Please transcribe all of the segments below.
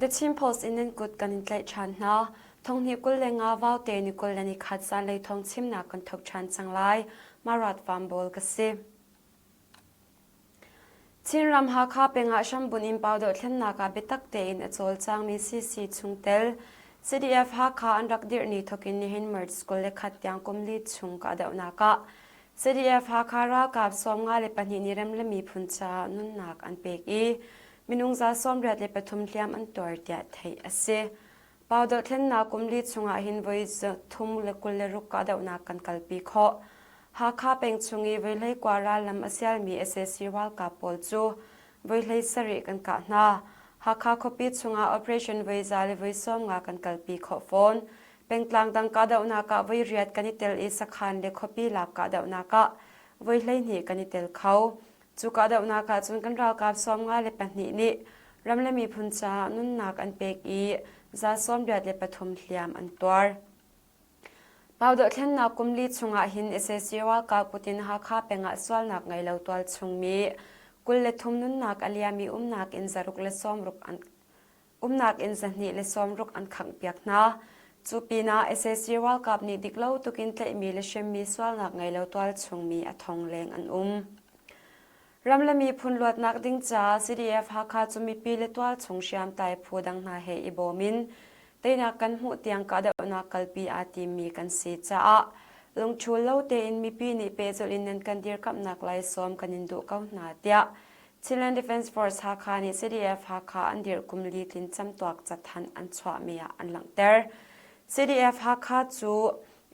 The Chin Post in nan kut kan in tlaih ṭhan hna. Thonghnih 25 vaute ni 21 zanlei thawng chimnak kan thok ṭhan cang lai. Marat Vam ka si. Chinram Hakha peng ah hrambunh in pau dohthlennak ah biatak tein a cawlcangmi CC chungtel CDF Hakha an rak dirh ni thawk in nihin March 21 tiang kum li chung kahdohnak ah CDF Hakha ralkap 52 nih rem le miphun caah nunnak an pek i minung 83 hliam an tuar tiah theih a si. Pau dohthlennak kum li chungah hin voi 326 kahdohnak kan kalpi khawh. Hakha peng chung i voi 19 rallam a sialmi sac ralkap pawl cu voi 17 kan kah hna. Hakha khuapi chungah operation voi za le voi 50 kan kalpi khawh fawn. Pengtlang dang kahdohnak ah voi riat kan i tel i sakhan le khuapi lak kahdohnak ah voi 12 kan i tel kho. Cu kahdohnak ah cun kan ralkap 52 nih ram le miphun caah nunnak an pek i 83 hliam an tuar. Pau dohthlennak kum li chungah hin sac ralkap kut in Hakha peng ah sualnak ngei lo tualchung mi 23 nunnak a liam i umnak in 660 an umnak in 260 an khanghpiak hna. Cu pinah sac ralkap nih diklo tukin tlaihmi le hremmi sualnak ngei lo tualchung mi a thong leng an um. Ram le miphun luatnak ding caah CDF Hakha cu mipi le tualchung hriamtlai phu dang hna he i bawm in teinak kan hmuh tiang kahdohnak kalpi aa timmi kan si caah lungṭhul lo tein mipi nih pehzulh in nan kan dirkamhnak lai sawm kan in duh ko hna tiah Chinland Defence Force Hakha nih CDF Hakha an dirh kum li tlin camtuak cathanh an chuahmi ah an langhter. CDF Hakha cu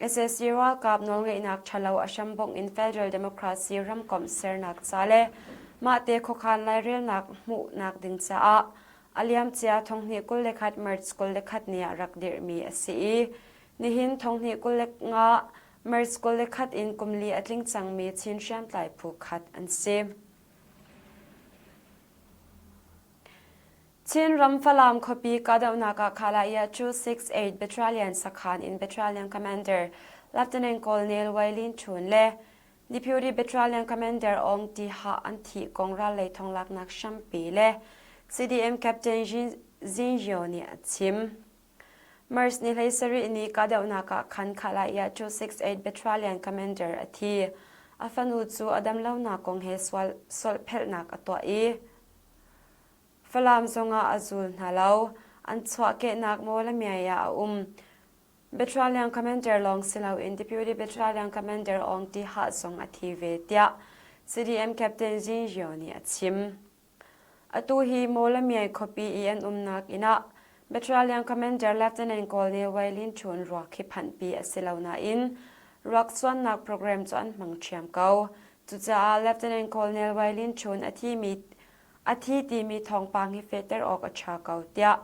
Sac ralkap nawlngeihnak ṭhalo a hrambongh in Federal Democracy ramkomh sernak ca le mahte khuakhan lairelnak hmuhnak ding caah a liamcia thonghnih 21 March 21 ni ah rak dirhmi a si i nihin thonghnih 25 March 21 in kum li a tling cangmi Chin hriamtlai phu khat an si. Chinram Falam khuapi kahdohnak ah Khalaya 268 Battalion sakhan in Battalion Commander Lieutenant Colonel Wai Lin Chun le Deputy Battalion Commander Aung Ti Ha an thih kong rallei thonglaknak hrampi le CDM Captain Jin Zin nih a chim. March ni 17 ni kahdohnak ah khan Khalaya 268 Battalion Commander a thi. A fanu cu a damlonak kong he sual solhphelhnak a tuah i Falam zongah a zul hna lo. An chuahkehnak Mawlamyai ah a um. Battalion Commander lawng si loin Deputy Battalion Commander Aung Ti Hah zong a thi ve tiah CDM Captain Zin Hyo nih a chim. Atu hi Mawlamyai khuapi i an umnak inn ah Battalion Commander Lieutenant Colonel Wai Lin Chun ruak hi phanhpi a si lo nain ruak suannak program cu an hmang ṭhiam ko. Cucaah Lieutenant Colonel Wai Lin Chun a thimi A thi timi thawngpang hi fehter awk a ṭha ko tiah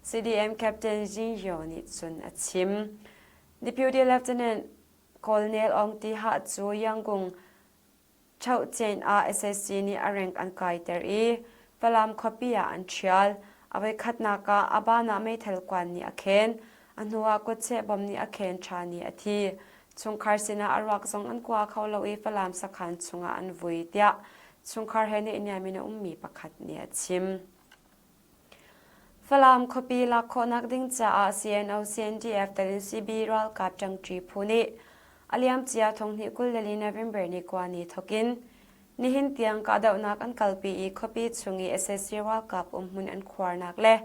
CDM Captain Jing Hyo nih cun a chim. Deputy Lieutenant Colonel Aung Ti Hah cu Yangon Chohcein ah sac nih a rank an kaiter i Falam khuapi ah an ṭhial. A voikhatnak ah a ban ah meithal kuan nih a khen. A hnuah kutcheh bom nih a khen ṭhan i a thi. Chungkhar sinah a ruak zong an kua kho lo i Falam sakhan chungah an vui tiah chungkhar he neihniam in a ummi pakhat nih a chim. Falam khuapi lak khawhnak ding caah CNO CNDF telin CB ralkap ṭangṭi phu nih a liamcia thonghnih 24 November ni kua ni thokin nihin tiang kahdohnak an kalpi i khuapi chung i sac ralkap umhmun an khuarnak le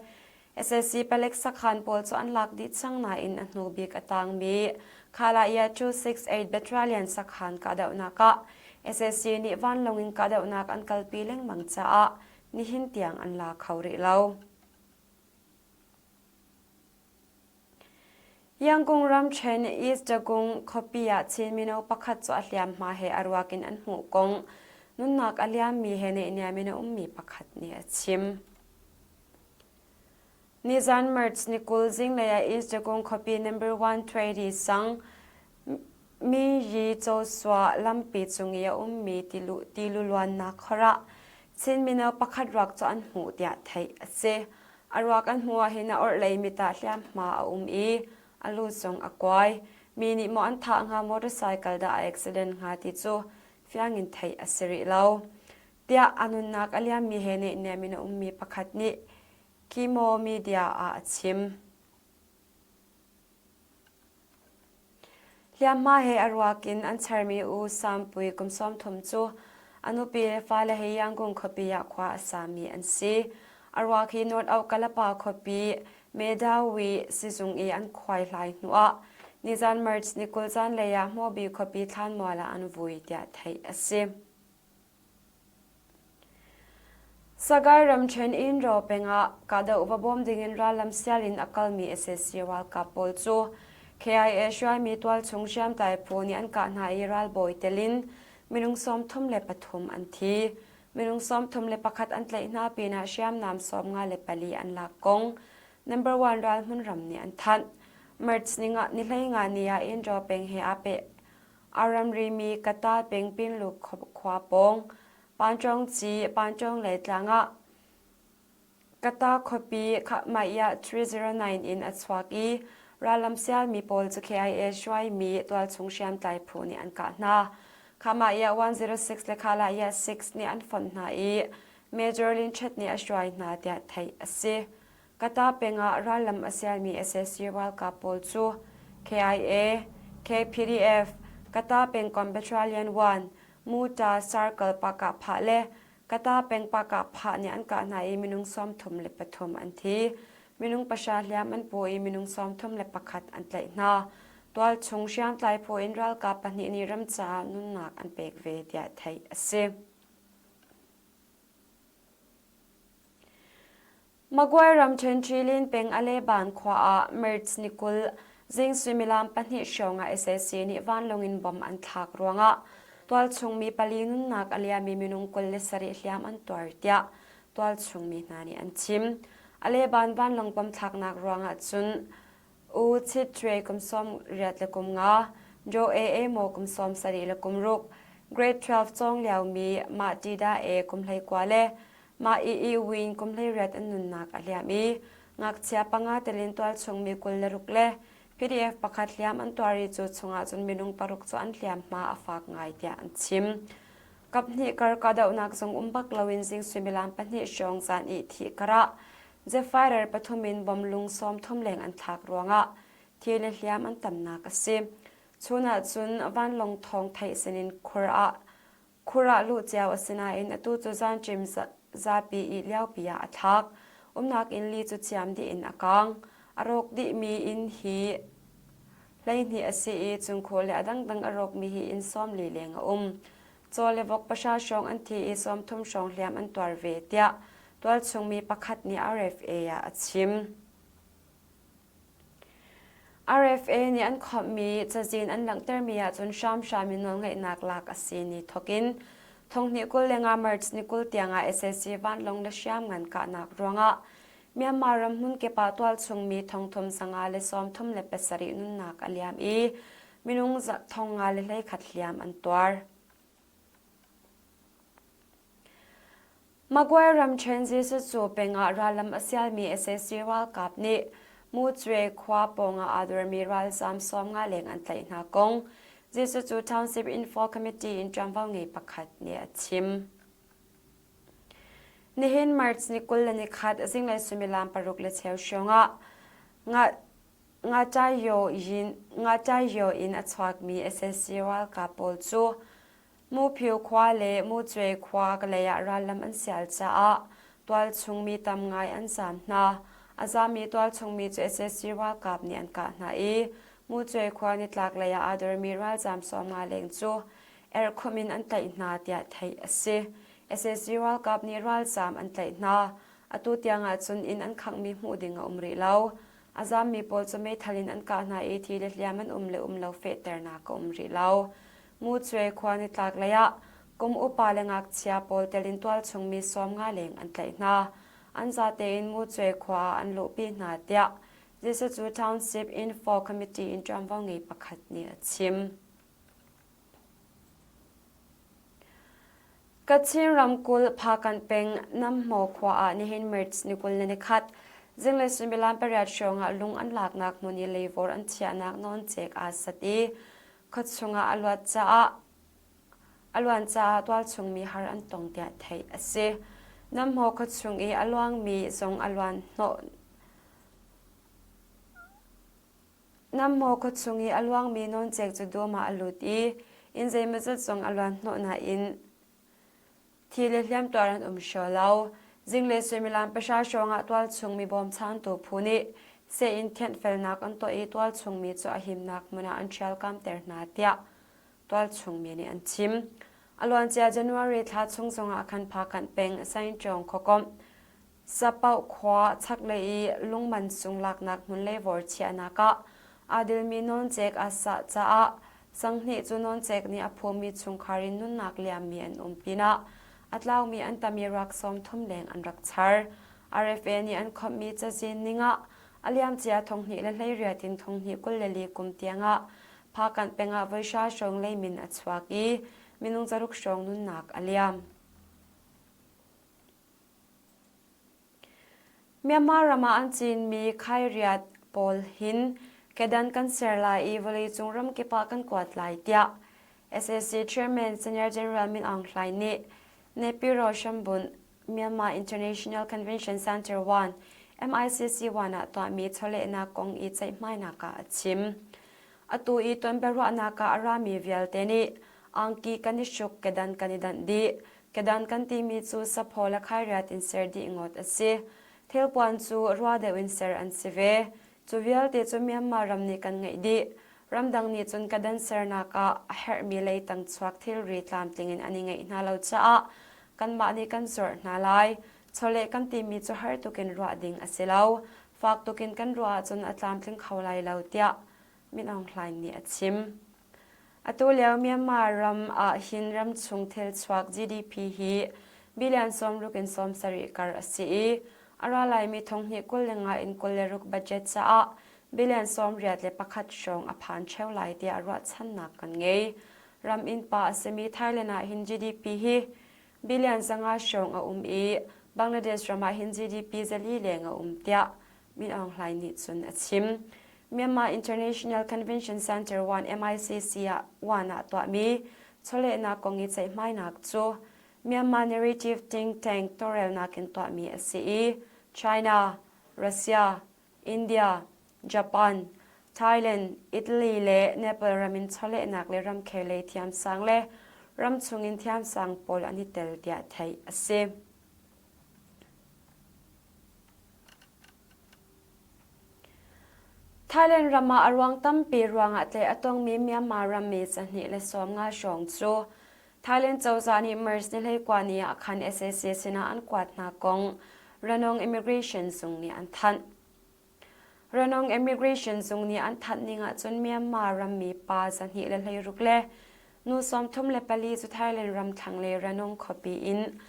Sac palek sakhan pawl cu an lak dih cang nain a hnu bik a tangmi Khalaya 268 Battalion sakhan kahdohnak ah sac nih vanlawng in kahdohnak an kalpi lengmang caah nihin tiang an la kho rih lo. Yangon ramṭhen East Dagung khuapi ah Chin mino pakhat cu a hliamhma he a ruak in an hmuh kong nunnak a liammi he neihniam in a ummi pakhat nih a chim. Nizan March ni 20 zinglei ah East Dagon khuapi number 120 sang Mi Cawsua lampi cung i a ummi tilu luannak khor ah Chin mino pakhat ruak cu an hmuh tiah theih a si. A ruak an hmuh ahhin a orhlei mit ah hliamhma a um i a lu zong a kuai. Mi nih maw an thah hnga motorcycle dah a accident hnga ti cu fiang in theih a si rih lo. Tiah a nunnak a liammi he neihniam in a ummi pakhat nih. Kimo Media ah a chim. Hliamhma he a ruak in an charmi U Sampui kum 30 cu a nupi le fale he Yangon khuapi ah khua a sami an si. A ruak hi North Aukalapa khuapi Medawi sizung i an khuaihlai hnuah nizan March ni 20 zanlei ah Hmawbi khuapi thlanmual ah an vui tiah theih a si. Sagaing ramṭhen Inro peng ah kahdoh va bawm dingin rallam sial in a kalmi sac ralkap pawl cu KIA hruaimi tualchung hriamtlai phu nih an kah hna i ralbawi tel in minung 33 an thi. Minung 31 an tlaih hna pinah hriamnam 54 an lak kong Number One ralhmun ram nih an thanh. March ni 15 ni ah Inro peng he aa peh A ramrimi Kata peng Pinlu khua pawng Panchongci Panchong lei tlang ah Kata khuapi Khahmaiah 309 in a chuak i rallam sialmi pawl cu KIA hruaimi tualchung hriamtlai phu nih an kah hna. Khahmaiah 106 le Khalaiah 6 nih an fonh hna i Major Lin Chet nih a hruai hna tiah theih a si. Kata peng ah rallam a sialmi sac ralkap pawl cu KIA, KPDF, Kata pengkomh Battalion 1, Muta Circle Pakah Phah le Kata peng Pakah Phah nih an kah hna i minung 33 an thi. Minung pahra hliam an pu i minung 31 an tlaih hna. Tualchung hriamtlai phu in ralkap pahnih nih ram caah nunnak an pek ve tiah theih a si. Magway ramṭhen Ṭilin peng Aleban khua ah March ni 20 zing suimilam pahnih hrawng ah sac nih vanlawng in bomb an thlak ruangah tualchung mi pali nunnak a liami minung 27 hliam an tuar tiah tualchung mi hna nih an chim. Aleban vanlawng bomb thlaknak ruangah cun U Chit Htwe kum 85, Joe A A Maw kum 76, Grade 12 cawng liomi Mah Tida E kum 19 le Mah I I Win kum 18 an nunnak a liam i ngakchia panga telin tualchung mi 26 le PDF pakhat hliam an tuar i cu chungah cun minung paruk cu an hliamhma a fak ngai tiah an chim. Kaphnih kar kahdohnak zong um bak loin zing suimilam pahnih hrawng zan i thih karah Zephyr pathum in bom lung 30 leng an thlak ruangah thi le hliam an tamnak a si. Chun ah cun vanlawng thawng theih sinin khur ah khur ah luh cio a si nain atu cu zanṭim zapi i liopi ah a thlak. Umnak inn li cu ciam dih in a kaang. A rawk dihmi inn hi 12 a si i cungkhur le a dangdang a rawkmi hi inn 40 leng a um. Caw le vok pahra hrawng an thi i 30 hrawng hliam an tuar ve tiah tualchung mi pakhat nih RFA ah a chim. RFA nih an khawmhmi cazin an langhtermi ahcun hramhram in nawlngeihnak lak a si ni thawkin thonghnih 25 March ni 20 tiangah sac vanlawng le hriamngan kahnak ruangah Myanmar ram hmunkip ah tualchung mi thongthum 537 nunnak a liam i minung 521 hliam an tuar. Magway ramṭhen Jesuh cu peng ah rallam a sialmi sac ralkap nih Mucwe khua pawngah aa dormi ralzaam 50 leng an tlaih hna kong Jesuh cu Township Info Committee in ṭuanvo ngei pakhat nih a chim. Nihin March ni 21 zinglei suimilam paruk le cheu hrawngah Nga in a chuakmi sac ralkap pawl cu Muphyu khua le Mucwe khua lei ah rallam an sial caah tualchung mi tam ngai an zaam hna. A zaammi tualchung mi cu sac ralkap nih an kah hna i Mucwe khua nitlak lei ah aa dormi ralzaam 50 leng cu erhkhumh in an tlaih hna tiah theih a si. Sac ralkap nih ralzaam an tlaih hna. Atu tiang ah cun inn an khanghmi hmuh ding a um rih lo. A zaammi pawl cu meithal in an kah hna i thi le hliam an um le um lo fehternak a um rih lo. Mucwe khua nitlak lei ah kum upa le ngakchia pawl tel in tualchung mi 50 leng an tlaih hna. An zate in Mucwe khua ah an luhpi hna tiah Jesuh Township Info Committee in ṭuanvo ngei pakhat nih a chim. Kachin ramkulh Phakanh peng Namhmaw khua ah nihin March ni 21 zinglei suimilam pariat hrawng ah lung an laknak hmun i leivawr an chiahnak nawncek aa sat i khuachung ah a luat caah a luan caah tualchung mi har an tong tiah theih a si. Namhaw khuachung i a luangmi zong a luan hnawh Namhaw khuachung i a luangmi nawncek cu dum ah a lut i inn zeimawzat zong a luan hnawh nain thi le hliamtuar an um hraw lo. Zinglei suimilam pahra hrawng ah tualchung mi bawmchantu phu nih seh in thianhfelnak an tuah i tualchung mi cu a himnak hmun ah an ṭhialkamter hna tiah tualchung mi nih an chim. A luancia January thla chung zongah khan Phakanh peng Sainṭawng khuakomh Sapaoh khua chaklei i lungman sung laknak hmun leivawr chiahnak ah aa dilmi nawncek aa sah caah sanghnih cu nawncek nih a phumi chungkhar in nunnak liammi an um pinah a tlaumi an tam i ruak 30 leng an rak char. RFA nih an khawmhmi cazin ning ah a liamcia 2018 in 2024 kum tiangah Phakanh peng ah voi hra hrawng leimin a chuak i minung zaruk hrawng nunnak a liam. Myanmar ram ah an cinmi khairiat pawl hin kedan kan ser lai i vawleicung ramkip ah kan kuat lai tiah sac Chairman Senior General Min Aung Hlaing nih Naypyidaw hrambunh Myanmar International Convention Center 1 MICC 1 ah tuahmi chawlehnak kong i ceihmainak ah a chim. Atu i tonbiaruahnak ah a rami vialte nih angki kan i hruk kedan kan i danh dih. Kedan kan timi cu saphaw le khairiat in ser dih ngawt a si. Thilpuan cu rua deuh in ser an si ve. Cu vialte cu Myanmar ram nih kan ngeih dih. Ramdang nih cun kedan sernak ah a herhmi leitang chuak thilri tlamtling in an i ngeih hna lo caah kanmah nih kan zuarh hna lai. Chawleh kan timi cu har tukin ruah ding a si lo. Fak tukin kan ruah ahcun a tlamtling kho lai lo tiah Min Aung Hlaing nih a chim. Atu lio Myanmar ram ah hin ramchung thilchuak GDP hi billion 60 in 70 kar a si i a ra laimi thonghnih 25 in 26 budget caah billion 81 hrawng a phan ṭheo lai tiah ruahchannak kan ngei. Ram innpa a simi Thailand ah hin GDP hi billion 500 hrawng a um i Bangladesh ram ah hin GDP zali leng a um tiah Min Aung Hlaing nih cun a chim. Myanmar International Convention Center 1 MICC ah 1 ah tuahmi chawlehnak kong i ceihmainak cu Myanmar Narrative Think Tank tawlrelnak in tuahmi a si i China, Russia, India, Japan, Thailand, Italy le Nepal ram in chawlehnak le ramkhel lei thiamsang le ramchung in thiamsang pawl an i tel tiah theih a si. Thailand ram ah a ruang tampi ruangah tlaih a tongmi Myanmar rammi 215 hrawng cu Thailand cozah nih March ni 19 ni ah khan sac sinah an kuat hna kong Ranong Immigration zung nih an thanh. Ranong Immigration zung nih an thanh ning ahcun Myanmar rammi pa 216 le nu 34 cu Thailand ram thlanglei Ranong khuapi in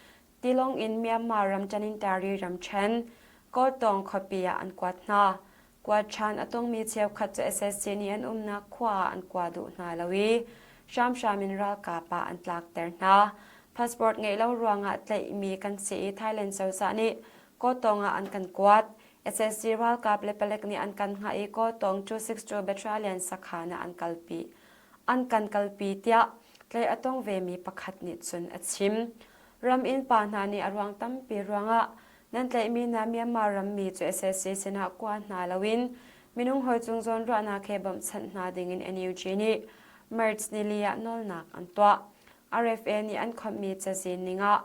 Tilawng in Myanmar ram Tanintari ramṭhen Kawltawng khuapi ah an kuat hna. Kuat ṭhan a tongmi cheukhat cu sac nih an umnak khua ah an kua duh hna lo i hramhram in ralkap ah an tlakter hna. Passport ngeih lo ruangah tlaihmi kan si i Thailand cozah nih Kawtawng ah an kan kuat. Sac ralkap le palek nih an kan hngah i Kawtawng 262 Battalion sakhan ah an kalpi. An kan kalpi tiah tlaih a tong vemi pakhat nih cun a chim. Ram innpa hna nih a ruang tampi ruangah nan tlaihmi hna Myanmar rammi cu sac sinah kua hna loin minung hawi cung zawnruahnak he bawmhchanh hna dingin NUG nih March nili ah nawlnak an tuah. RFA nih an khawmhmi cazin ningah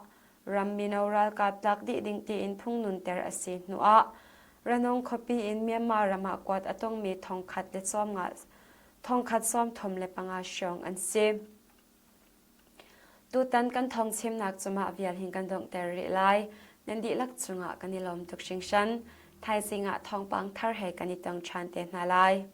ram mino ralkap tlak dih ding tiin phung nunter a si hnuah Ranong khuapi in Myanmar ram ah kuat a tongmi thongkhat le 135 hrawng an si. Tutan kan thawngchimnak cu mah vial hin kan donghter rih lai. Nan dihlak cungah kan i lawm tuk hringhran. Thaizing ah thawngpang thar he kan i tong ṭhan te hna lai.